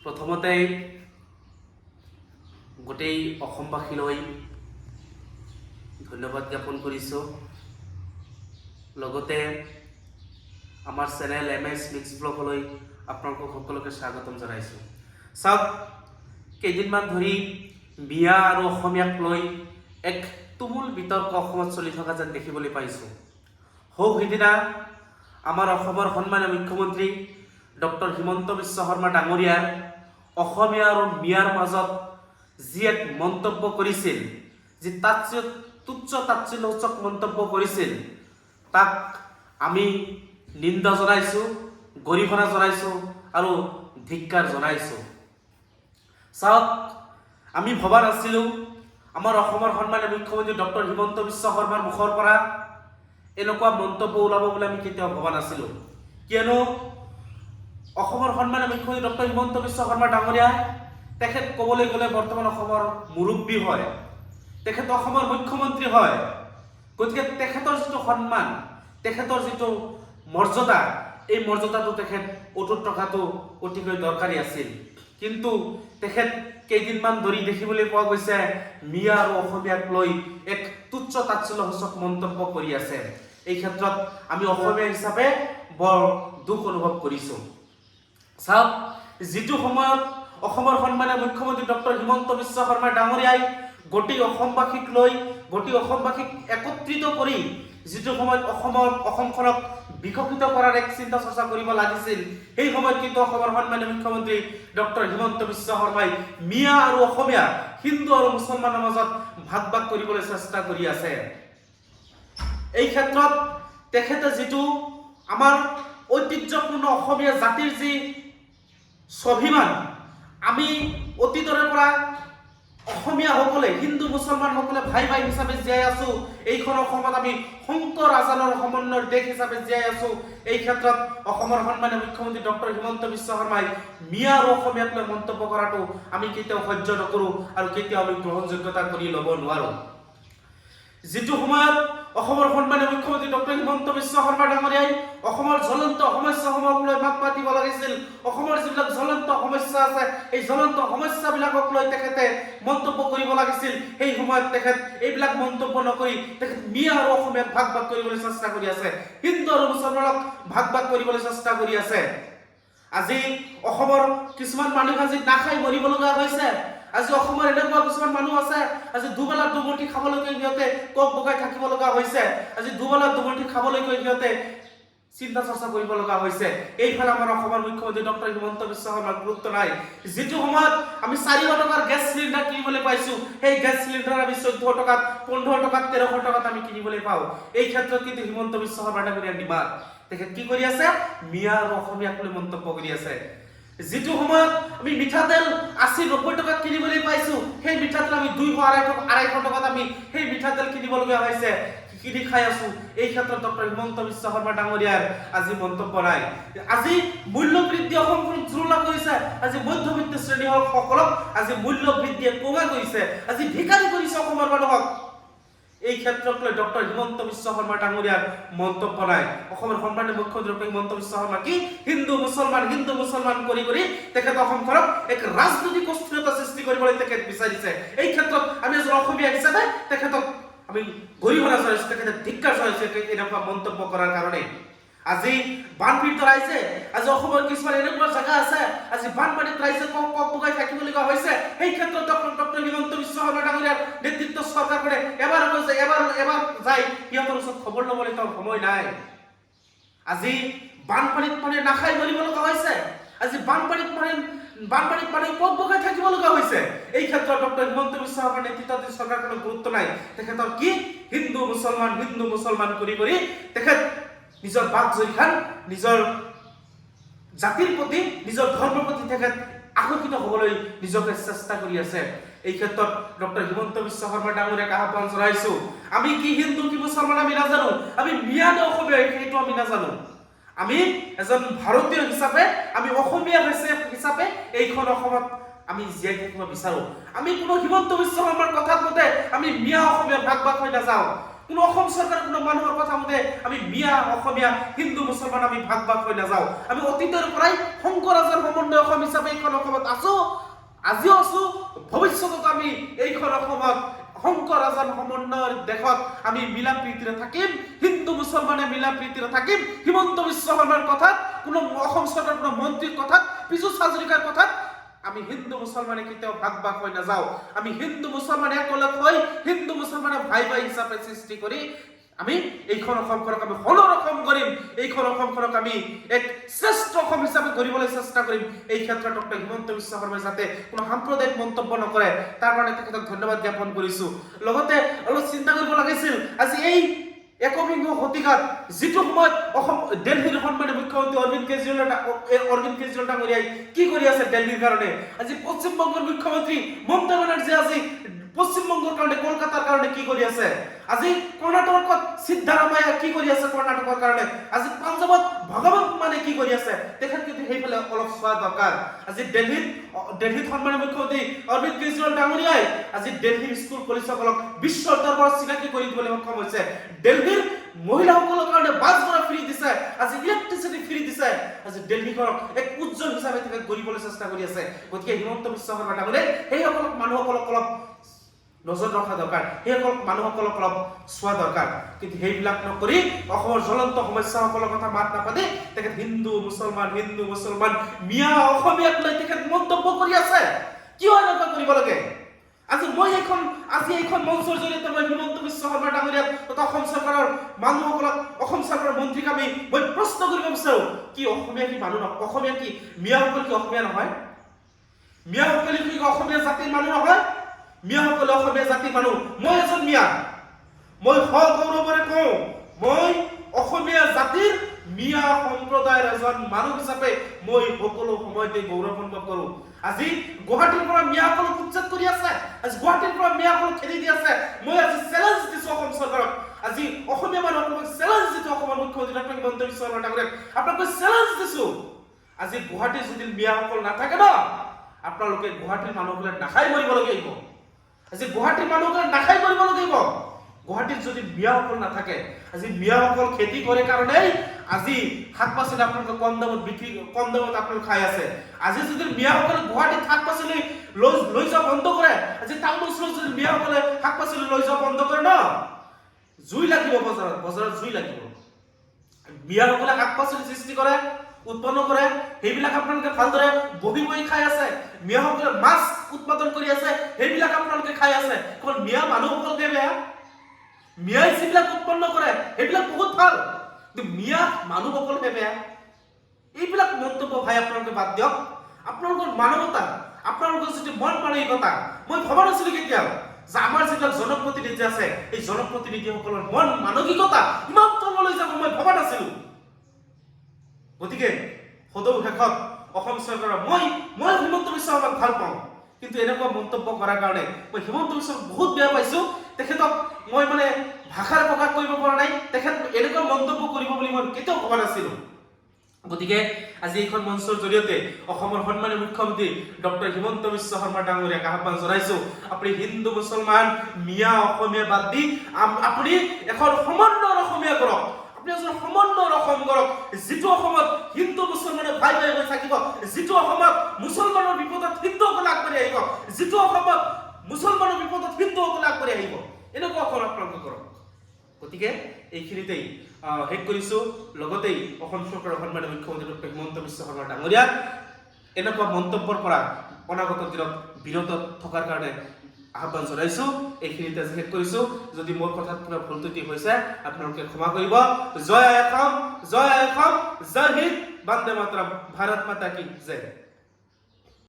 প্ৰথমতে গোটেই অসমবাসীলৈ ধন্যবাদ জ্ঞাপন কৰিছোঁ। লগতে আমাৰ চেনেল এম এছ মিক্স ব্লগলৈ আপোনালোকক সকলোকে স্বাগতম জনাইছোঁ। চাওক, কেইদিনমান ধৰি মিয়া আৰু অসমীয়াক লৈ এক তুমুল বিতৰ্ক অসমত চলি থকা যেন দেখিবলৈ পাইছোঁ। সৌ সিদিনা আমাৰ অসমৰ সন্মানীয় মুখ্যমন্ত্ৰী ডক্টৰ হিমন্ত বিশ্ব শৰ্মা ডাঙৰীয়াৰ অসমীয়া আৰু মিয়াৰ মাজত যি এক মন্তব্য কৰিছিল, যি তুচ্ছ তাচ্ছিল্যসূচক মন্তব্য কৰিছিল, তাক আমি নিন্দা জনাইছোঁ, গৰিহণা জনাইছোঁ আৰু ধিক্কাৰ জনাইছোঁ। চাওক, আমি ভবা নাছিলোঁ আমাৰ অসমৰ সন্মানীয় মুখ্যমন্ত্ৰী ডক্টৰ হিমন্ত বিশ্ব শৰ্মাৰ মুখৰ পৰা এনেকুৱা মন্তব্য ওলাব বুলি আমি কেতিয়াও ভবা নাছিলোঁ। কিয়নো অসমৰ সন্মানীয় মুখ্যমন্ত্ৰী ডক্টৰ হিমন্ত বিশ্ব শৰ্মা ডাঙৰীয়া, তেখেত ক'বলৈ গ'লে বৰ্তমান অসমৰ মুৰব্বী হয়, তেখেত অসমৰ মুখ্যমন্ত্ৰী হয়। গতিকে তেখেতৰ যিটো সন্মান, তেখেতৰ যিটো মৰ্যাদা, এই মৰ্যাদাটো তেখেত অটুট ৰখাটো অতিকৈ দৰকাৰী আছিল। কিন্তু তেখেত কেইদিনমান ধৰি দেখিবলৈ পোৱা গৈছে, মিয়া আৰু অসমীয়াক লৈ এক তুচ্ছ তাচ্ছিল্যসূচক মন্তব্য কৰি আছে। এই ক্ষেত্ৰত আমি অসমীয়া হিচাপে বৰ দুখ অনুভৱ কৰিছোঁ। চাওক, যিটো সময়ত অসমৰ সন্মানীয় মুখ্যমন্ত্ৰী ডক্টৰ হিমন্ত বিশ্ব শৰ্মা ডাঙৰীয়াই গোটেই অসমবাসীক লৈ, গোটেই অসমবাসীক একত্ৰিত কৰি যিটো সময়ত অসমখনক বিকশিত কৰাৰ এক চিন্তা চৰ্চা কৰিব লাগিছিল, সেই সময়ত কিন্তু অসমৰ সন্মানীয় মুখ্যমন্ত্ৰী ডক্টৰ হিমন্ত বিশ্ব শৰ্মাই মিয়া আৰু অসমীয়া, হিন্দু আৰু মুছলমানৰ মাজত ভাগ ভাগ কৰিবলৈ চেষ্টা কৰি আছে। এই ক্ষেত্ৰত তেখেতে যিটো আমাৰ ঐতিহ্যপূৰ্ণ অসমীয়া জাতিৰ যি স্বাভিমান, আমি অতীতৰে পৰা অসমীয়াসকলে, হিন্দু মুছলমানসকলে ভাই ভাই হিচাপে জীয়াই আছো, এইখন অসমত আমি শংকৰ আজানৰ সমন্বয়ৰ দেশ হিচাপে জীয়াই আছো। এই ক্ষেত্ৰত অসমৰ সন্মানীয় মুখ্যমন্ত্ৰী ডক্টৰ হিমন্ত বিশ্ব শৰ্মাই মিয়া আৰু অসমীয়াক লৈ মন্তব্য কৰাটো আমি কেতিয়াও সহ্য নকৰোঁ আৰু কেতিয়াও আমি গ্ৰহণযোগ্যতা কৰি ল'ব নোৱাৰোঁ। যিটো সময়ত অসমৰ সন্মানীয় মুখ্যমন্ত্ৰী ডক্টৰ হিমন্ত বিশ্ব শৰ্মা ডাঙৰীয়াই অসমৰ জ্বলন্ত সমস্যাসমূহক লৈ মাত মাতিব লাগিছিল, অসমৰ যিবিলাক জ্বলন্ত সমস্যা আছে, এই জ্বলন্ত সমস্যাবিলাকক লৈ তেখেতে মন্তব্য কৰিব লাগিছিল, সেই সময়ত তেখেত এইবিলাক মন্তব্য নকৰি তেখেত মিয়া আৰু অসমীয়াক ভাগ ভাগ কৰিবলৈ চেষ্টা কৰি আছে, হিন্দু আৰু মুছলমানক ভাগ ভাগ কৰিবলৈ চেষ্টা কৰি আছে। আজি অসমৰ কিছুমান মানুহ আজি নাখাই মৰিব লগা হৈছে। আজি অসমৰ এনেকুৱা কিছুমান মানুহ আছে, আজি দুবেলা দুমুঠি খাবলৈকে সিহঁতে কক বকাই থাকিব লগা হৈছে। আজি দুবেলা দুমুঠি খাবলৈকে সিহঁতে চিন্তা চৰ্চা কৰিব লগা হৈছে। এইফালে আমাৰ অসমৰ মুখ্যমন্ত্ৰী ডক্টৰ হিমন্ত বিশ্ব শৰ্মাৰ গুৰুত্ব নাই। যিটো সময়ত আমি 400 টকাৰ গেছ চিলিণ্ডাৰ কিনিবলৈ পাইছো, সেই গেছ চিলিণ্ডাৰ আমি 14 টকাত, 15 টকাত, 1300 টকাত আমি কিনিবলৈ পাওঁ। এই ক্ষেত্ৰত কিন্তু হিমন্ত বিশ্ব শৰ্মা ডাঙৰীয়া নিমাত। তেখেত কি কৰি আছে? মিয়া আৰু অসমীয়াক লৈ মন্তব্য কৰি আছে। যিটো সময়ত আমি মিঠাতেল 80-90 টকাত কিনিবলৈ পাইছো, সেই মিঠাতেল আমি 200, 250 টকাত আমি সেই মিঠাতেল কিনিবলগীয়া হৈছে, কিনি খাই আছো। এই ক্ষেত্ৰত ডক্টৰ হিমন্ত বিশ্ব শৰ্মা ডাঙৰীয়াৰ আজি মন্তব্য নাই। আজি মূল্য বৃদ্ধি অসমখন জুৰুলা কৰিছে। আজি মধ্যবিত্ত শ্ৰেণীৰ সকলক আজি মূল্য বৃদ্ধিয়ে কোঙা কৰিছে, আজি ভিকাৰী কৰিছে অসমৰ মানুহক। এই ক্ষেত্ৰক লৈ ডক্টৰ হিমন্ত বিশ্ব শৰ্মা ডাঙৰীয়াৰ মন্তব্য নাই। অসমৰ সন্মানীয় মুখ্যমন্ত্ৰী ডক্টৰ হিমন্ত বিশ্ব শৰ্মা কি হিন্দু মুছলমান, হিন্দু মুছলমান কৰি কৰি তেখেত অসমখনক এক ৰাজনৈতিক অস্থিৰতা সৃষ্টি কৰিবলৈ তেখেত বিচাৰিছে। এই ক্ষেত্ৰত আমি এজন অসমীয়া হিচাপে তেখেতক আমি গৰিহণা জনাইছো, তেখেতে ধিক্কাৰ জনাইছো এনেকুৱা মন্তব্য কৰাৰ কাৰণে। আজি বানপীড়িত ৰাইজে, আজি অসমৰ কিছুমান এনেকুৱা জেগা আছে, আজি বানপানীত ৰাইজে কক কক বগাই থাকিবলগীয়া হৈছে। সেই ক্ষেত্ৰত ডক্টৰ ডক্টৰ হিমন্ত বিশ্ব শৰ্মা ডাঙৰীয়াৰ নেতৃত্ব চৰকাৰখনে এবাৰ গৈছে, এবাৰ এবাৰ যায় সিহঁতৰ ওচৰত খবৰ ল'বলৈ তেওঁৰ সময় নাই। আজি বানপানীত মানুহে নাখাই মৰিব লগা হৈছে। আজি বানপানীত মানুহে কক বগাই থাকিব লগা হৈছে। এই ক্ষেত্ৰত ডক্টৰ হিমন্ত বিশ্ব শৰ্মাৰ নেতৃত্বাধীন চৰকাৰখনৰ গুৰুত্ব নাই। তেখেতৰ কি হিন্দু মুছলমান, হিন্দু মুছলমান কৰি কৰি তেখেত নিজৰ বাকজৰীখান নিজৰ জাতিৰ প্ৰতি, নিজৰ ধৰ্মৰ প্ৰতি তেখেত আকৰ্ষিত হ'বলৈ নিজকে চেষ্টা কৰি আছে। এই ক্ষেত্ৰত ডক্টৰ হিমন্ত বিশ্ব শৰ্মা ডাঙৰীয়াক আহ্বান জনাইছো, আমি কি হিন্দু কি মুছলমান আমি নাজানো, আমি মিয়া নে অসমীয়া সেইটো আমি নাজানো। আমি এজন ভাৰতীয় হিচাপে, আমি অসমীয়া হিচাপে এইখন অসমত আমি জীয়াই থাকিব বিচাৰো। আমি কোনো হিমন্ত বিশ্ব শৰ্মাৰ কথাত মতে আমি মিয়া অসমীয়া ভাগ ভাগ হৈ নাযাওঁ। কোনো অসম চৰকাৰৰ কোনো মানুহৰ কথা মতে আমি মিয়া, অসমীয়া, হিন্দু, মুছলমান আমি ভাগ ভাগ হৈ নাযাওঁ। আমি অতীতৰ পৰাই শংকৰ আজান সমন্বয় অসম হিচাপে এইখন অসমত আছো, আজিও আছো, ভৱিষ্যতত আমি এইখন অসমত শংকৰ আজান সমন্বয়ৰ দেশত আমি মিলা প্ৰীতিৰে থাকিম, হিন্দু মুছলমানে মিলা প্ৰীতিৰে থাকিম। হিমন্ত বিশ্ব শৰ্মাৰ কথাত, কোনো অসম চৰকাৰৰ কোনো মন্ত্ৰীৰ কথাত, পীযুষ হাজৰিকাৰ কথাত আমি হিন্দু মুছলমানে কেতিয়াও ভাগ ভাগ হৈ নাযাওঁ। আমি হিন্দু মুছলমানে একেলগ হৈ, হিন্দু মুছলমানে ভাই ভাই হিচাপে সৃষ্টি কৰি আমি এইখন অসমখনক আমি সোণৰ অসম কৰিম। এইখন অসমখনক আমি এক শ্ৰেষ্ঠ অসম হিচাপে গঢ়িবলৈ চেষ্টা কৰিম। এই ক্ষেত্ৰত ডক্টৰ হিমন্ত বিশ্ব শৰ্মাই যাতে কোনো সাম্প্ৰদায়িক মন্তব্য নকৰে, তাৰ কাৰণে তেখেতক ধন্যবাদ জ্ঞাপন কৰিছোঁ। লগতে অলপ চিন্তা কৰিব লাগিছিল, আজি এই 21শ শতিকাত যিটো সময়ত অসম দিল্লীৰ সন্মানীয় মুখ্যমন্ত্ৰী অৰবিন্দ কেজৰিৱাল ডাঙৰীয়াই কি কৰি আছে দিল্লীৰ কাৰণে, আজি পশ্চিমবংগৰ মুখ্যমন্ত্ৰী মমতা বেনাৰ্জী আজি পশ্চিমবংগৰ কাৰণে, কলকাতাৰ কাৰণে কি কৰি আছে, আজি কৰ্ণাটকত সিদ্ধাৰামাইয়া কি কৰি আছে কৰ্ণাটকৰ কাৰণে, আজি পাঞ্জাৱত ভগৱন্ত মানে কি কৰি আছে, তেখেত কিন্তু সেইফালে অলপ চোৱা দৰকাৰ। আজি দিল্লীত সন্মানীয় মুখ্যমন্ত্ৰী অৰবিন্দ কেজৰিৱাল ডাঙৰীয়াই আজি দিল্লীৰ স্কুল কলেজসকলক বিশ্বৰ দৰবাৰত চিনাকি কৰি দিবলৈ সক্ষম হৈছে। দিল্লীৰ মহিলাসকলৰ কাৰণে বাছ ভাড়া ফ্ৰী দিছে, আজি ইলেক্ট্ৰিচিটি ফ্ৰী দিছে। আজি দিল্লীখনক এক উজ্জ্বল হিচাপে তেখেত গঢ়িবলৈ চেষ্টা কৰি আছে। গতিকে হিমন্ত বিশ্ব শৰ্মা ডাঙৰীয়াই সেইসকলক মানুহসকলক অলপ নজৰ ৰখা দৰকাৰ, সেইসকল মানুহসকলক অলপ চোৱা দৰকাৰ। কিন্তু সেইবিলাক নকৰি অসমৰ জ্বলন্ত সমস্যাসকলৰ কথা মাত নাপাতি তেখেত হিন্দু মুছলমান, হিন্দু মুছলমান, মিয়া, অসমীয়াক লৈ তেখেত মন্তব্য কৰি আছে। কিয় এনেকুৱা কৰিব লাগে? আজি এইখন মঞ্চৰ জৰিয়তে মই হিমন্ত বিশ্ব শৰ্মা ডাঙৰীয়াক তথা অসম চৰকাৰৰ মানুহসকলক, অসম চৰকাৰৰ মন্ত্ৰীক মই প্ৰশ্ন কৰিব বিচাৰো, কি অসমীয়া কি মানুহ নহয়? অসমীয়া কি, মিয়াসকল কি অসমীয়া নহয়? মিয়াসকলে কি অসমীয়া জাতিৰ মানুহ নহয়? মিয়াসকলে অসমীয়া জাতিৰ মানুহ। মই এজন মিয়া, মই সগৌৰৱেৰে কওঁ, মই অসমীয়া জাতিৰ মিয়া সম্প্ৰদায়ৰ এজন মানুহ হিচাপে মই সকলো সময়তে গৌৰৱ অনুভৱ কৰোঁ। আজি গুৱাহাটীৰ পৰা মিয়াসকলক উচ্ছেদ কৰি আছে, আজি গুৱাহাটীৰ পৰা মিয়াসকলক খেদি দি আছে। মই আজি চেলেঞ্জ দিছো অসম চৰকাৰক, আজি অসমীয়া মানুহক চেলেঞ্জ দিছো, অসমৰ মুখ্যমন্ত্ৰী ডক্টৰ হিমন্ত বিশ্ব শৰ্মা ডাঙৰীয়াক আপোনাক চেলেঞ্জ দিছো, আজি গুৱাহাটীত যদি মিয়াসকল নাথাকে ন, আপোনালোকে গুৱাহাটীৰ মানুহসকলে নাখাই মৰিব লাগিব। আজি গুৱাহাটীৰ মানুহসকলে নাখাই মৰিব লাগিব গুৱাহাটীত যদি মিয়াসকল নাথাকে। আজি মিয়াসকল খেতি কৰে কাৰণেই আজি শাক পাচলি আপোনালোকে কম দামত বিক্ৰী, কম দামত আপোনালোকে খাই আছে। আজি যদি মিয়াসকলে গুৱাহাটীত শাক পাচলি লৈ লৈ যোৱা বন্ধ কৰে, আজি টাউন অঞ্চলত যদি মিয়াসকলে শাক পাচলি লৈ যোৱা বন্ধ কৰে ন, জুই লাগিব বজাৰত, বজাৰত জুই লাগিব। মিয়াসকলে শাক পাচলি সৃষ্টি কৰে, উৎপন্ন কৰে, সেইবিলাক আপোনালোকে ভালদৰে বহি বহি খাই আছে। মিয়াসকলে মাছ উৎপাদন কৰি আছে, সেইবিলাক আপোনালোকে খাই আছে। কেৱল মিয়া মানুহসকলকে বেয়া? মিয়াই যিবিলাক উৎপন্ন কৰে সেইবিলাক বহুত ভাল, কিন্তু মিয়া মানুহসকলহে বেয়া। এইবিলাক মন্তব্য ভাই আপোনালোকে বাদ দিয়ক। আপোনালোকৰ মানৱতা, আপোনালোকৰ যিটো মন মানসিকতা, মই ভবা নাছিলো কেতিয়াও যে আমাৰ যিবিলাক জনপ্ৰতিনিধি আছে, এই জনপ্ৰতিনিধিসকলৰ মন মানসিকতা ইমান তললৈ যাব, মই ভবা নাছিলো। গতিকে সদৌ শেষত অসম চৰকাৰৰ মই মই হিমন্ত বিশ্ব শৰ্মাক ভাল পাওঁ, কিন্তু এনেকুৱা মন্তব্য কৰাৰ কাৰণে মই হিমন্ত বিশ্ব বহুত বেয়া পাইছো। তেখেতক মই মানে ভাষাৰে প্ৰকাশ কৰিব পৰা নাই। তেখেত এনেকুৱা মন্তব্য কৰিব বুলি মই কেতিয়াও ভবা নাছিলো। গতিকে আজি এইখন মঞ্চৰ জৰিয়তে অসমৰ সন্মানীয় মুখ্যমন্ত্ৰী ডক্টৰ হিমন্ত বিশ্ব শৰ্মা ডাঙৰীয়াক আহ্বান জনাইছো, আপুনি হিন্দু মুছলমান, মিয়া, অসমীয়া বাদ দি আপুনি এখন সমন্বয়ৰ অসমীয়া কৰক। আপুনি এজন সমন্বয়ৰ অসম কৰক, যিটো অসমত হিন্দু মুছলমানে ভাই ভাই হৈ থাকিব, যিটো অসমত মুছলমানৰ বিপদত হিন্দুসকলে আগবাঢ়ি আহিব, যিটো অসমত মুছলমানৰ বিপদত হিন্দুসকলে আগবাঢ়ি আহিব, এনেকুৱা অসম আপোনালোকে কৰক। গতিকে এইখিনিতেই শেষ কৰিছোঁ। লগতেই অসম চৰকাৰৰ সন্মানীয় মুখ্যমন্ত্ৰী ডক্টৰ হিমন্ত বিশ্ব শৰ্মা ডাঙৰীয়াক এনেকুৱা মন্তব্যৰ পৰা অনাগত দিনত বিৰত থকাৰ কাৰণে আহ্বান জনাইছোঁ। এইখিনিতে আজি শেষ কৰিছোঁ। যদি মোৰ কথাত কিবা ভুল ত্ৰুটি হৈছে, আপোনালোকে ক্ষমা কৰিব। জয় আই অসম, জয় আই অসম, জয় হিন্দ, বন্দে মাতৰম, ভাৰত মাতা কি জয়।